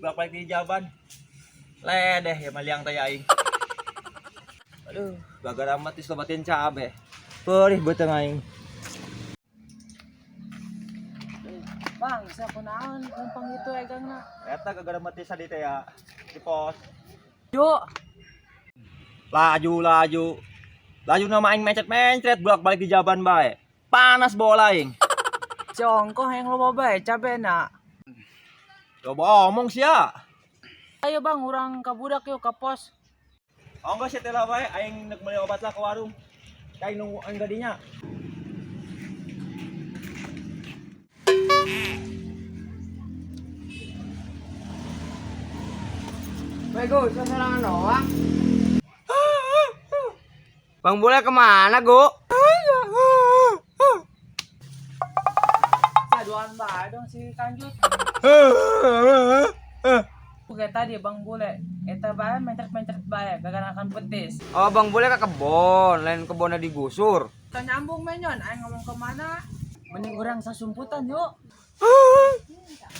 Bolak-balik di jaban. Ledeh ya maliang teh aing. Aduh, bagar amat dislobatin cabe. Perih beuteung aing. Bang, saya kunaon numpang itu egangna. Eta gara mati sadi teh ya di pos. Yuk. Laju laju. Laju nama aing mencret-mencret bolak-balik di jaban bae. Panas bola aing. Congkoh yang loba bae cabena. Coba omong sia. Ayo bang, urang ka budak yuk ka pos. Oh enggak sia teh lah bae aing nek meuli obat lah ke warung. Aing nunggu aing gadinya. Weh, Go, serangan doang. Bang Bule kemana, Go? Saduan bae dong si kanjut. Oke tadi Bang Bule, eta bae mencret-mencret bae gaganakan petis. Oh, Bang Bule ke kebon, lain kebonnya digusur. Kita nyambung menyon, aing ngomong kemana? Mending urang sasumputan yuk.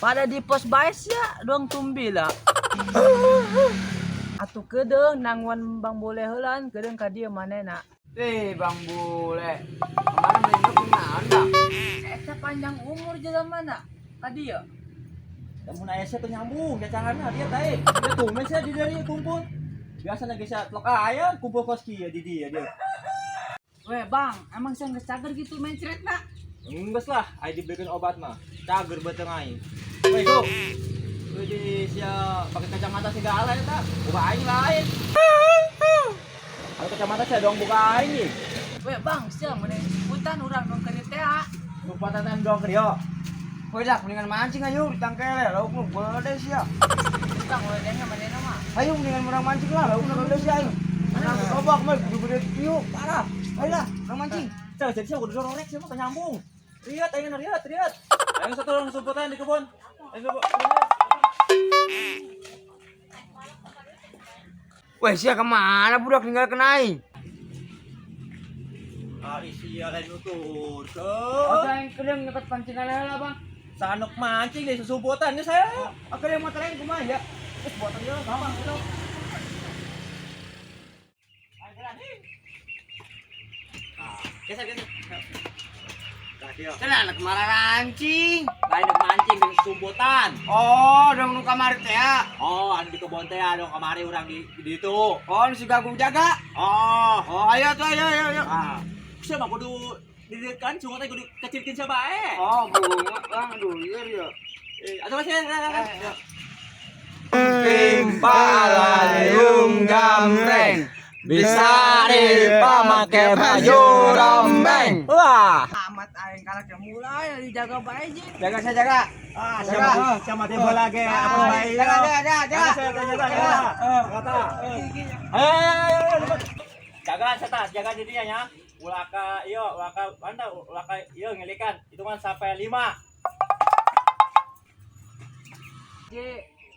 Pada di pos bae sia, doang tumbi lah. Atuh kedeung nangwan Bang Bule heulan, kedeung ka dieu manehna. Eh, Bang Bule. Kemarin beli induk naon, Bang? Eta panjang umur jelema mana? Ka dieu. Lamun aya sia teu nyambung cacahanna dia teh. Dia tumben sia di dari kumpul. Biasa lagi sia telok aya kumpul kos kieu di dia dia. Weh bang, emang saya nggak cager gitu mencret nak? Enggeus lah, aing dibelikan obat mah. Cager beuteung aing. Weh, go. Weh di sia pakai kacamata segala eta. Buka aing lain. Kalau kacamata sia dong buka aing nih. Weh bang, sia mana hutan urang dong ke teh. Lupa tatan dong ke dia. Weh, dak mendingan mancing ayo ditangkele, lauk nu gede sia. Bang, wedenya mana nama? Ayo mendingan urang mancing lah, lauk nu gede sia ayo. Mana gerobak mah gede-gede kieu, parah. Ayo lah, urang mancing. Cah, jadi sia kudu sororek sia mah teu nyambung. Riat aing riat, riat. Aing satu orang sumputan di kebun. Aing coba. Weh, sia kemana budak tinggal aing? Ari sia lain nutur. Oh, aing kedeung nyeket pancingan heula, Bang. Sanuk mancing deh susumputan ya saya. Oke, yang motor aing kumaha ya? Terus buatan dia gampang gitu. Ayo jalan, nih. Ah, geser geser. Nah, dia. Cenah kemana rancing? Lain dek mancing di susumputan. Oh, dong nu kamari teh ya. Oh, anu di kebon teh anu kamari urang di itu. Oh, nu si Gagung jaga. Oh. Oh, ayo tuh, ayo, ayo, ayo. Ah. Siapa kudu didirikan sungai teh kudu kecilkin siapa eh. Oh, bunga, Bang, aduh, liar ya. Eh, atau masih Eh, Pim gambreng bisa dipamake baju rombeng. Wah. Amat aing kalak yang mulai dijaga bae ji. Jaga saya jaga. Ah, Jaga. siapa siapa teh bola ge apa bae. Jaga, jaga, jaga, jaga. Jaga, jaga, jaga. Kata. Ayo, jaga setas, jaga jadinya ya. Ulaka iyo, ulaka mana ulaka iyo ngelikan. Hitungan sampai 5. J,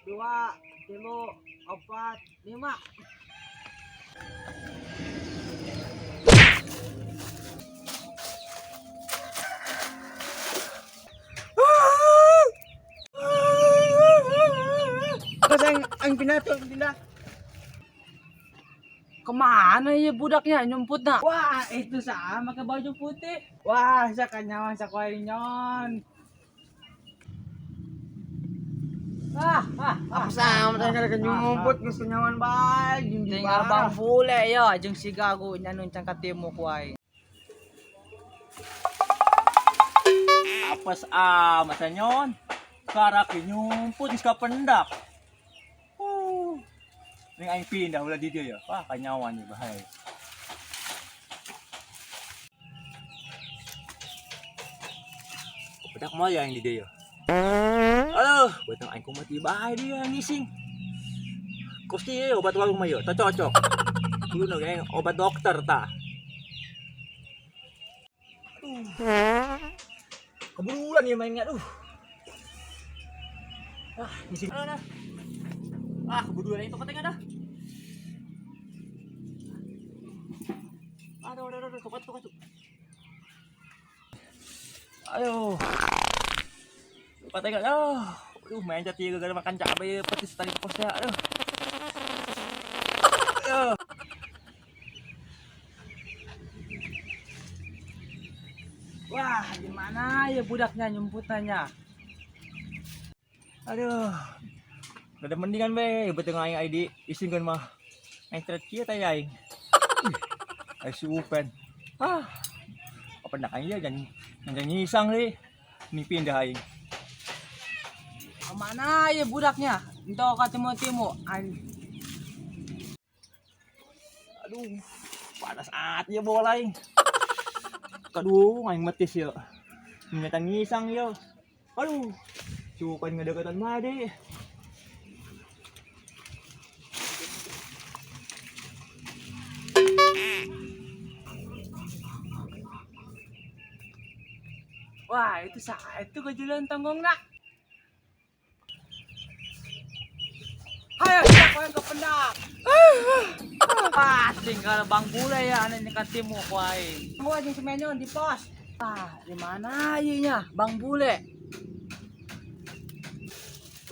dua, tilu, empat, lima. Terus aing aing pindah tuh, aing pindah. Kemana ya budaknya nyumputna? Wah, itu sama pakai baju putih. Wah, saya kanyawan sakuainyon. Ah, ah, Apa sama teh kada nyumput geus kenyawan bae, jeung Tinggal Bang Bule ya, jeung si Gagu nyanun can katimu ku aing. Apes amat nyon. Karak nyumput geus kapendak. Ning aing pindah ulah di dia ya. Wah, kanyawan nih bahaya. Pedak mau ya yang di dia ya. Aduh, beteng aing kumaha tiba bae dia yang ngising. Kos ieu obat warung mah yeuh, teu cocok. Kudu nu aing obat dokter tah. Aduh. Keburuan ya mainnya, aduh. Ah, ngising. Aduh, ah, keburuan itu penting ada. Aduh, aduh, aduh, tokat, tokat. Ayo. Lupa tengok. Ah, Aduh, mencet ieu gara makan cabe petis tadi posnya. Aduh. Aduh. Wah, di mana ya budaknya nyumputannya? Aduh. Ada mendingan be, beteng aing ID isingkeun mah. Mencret kieu teh aing. Ih, ai si Upen. Ah. Apa nak aing dia jangan jangan ngisang deh. Ini pindah aing. Kemana ya budaknya? Entah ka timo-timo. An Aduh, panas at ya bola aing. Aduh, aing metis ya. Ingatan ngisang ya. Aduh, cukup ngedekatan mah deh. Wah, itu saat itu kejulan tonggong nak. Hayo, siapa yang kependak? Ah, tinggal bang bule ya, aneh nyekat timu ku aing. Gua jeung semenyon di pos. Ah, di mana ieu Bang Bule?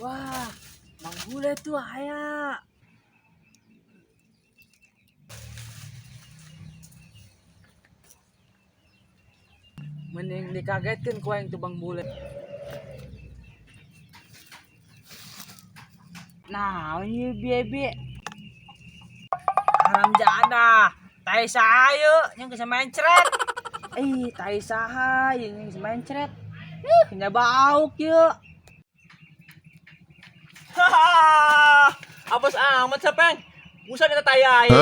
Wah, Bang Bule tuh aya. Mending dikagetkeun ku aing tuh Bang Bule. Nah, ini bibi. Haram jadah. Tai saha yang bisa mencret. Eh, tai saha yang bisa mencret. Ih, nya bauk yeuh. Hahaha. Apes amat sapeng. Busan eta tai aing.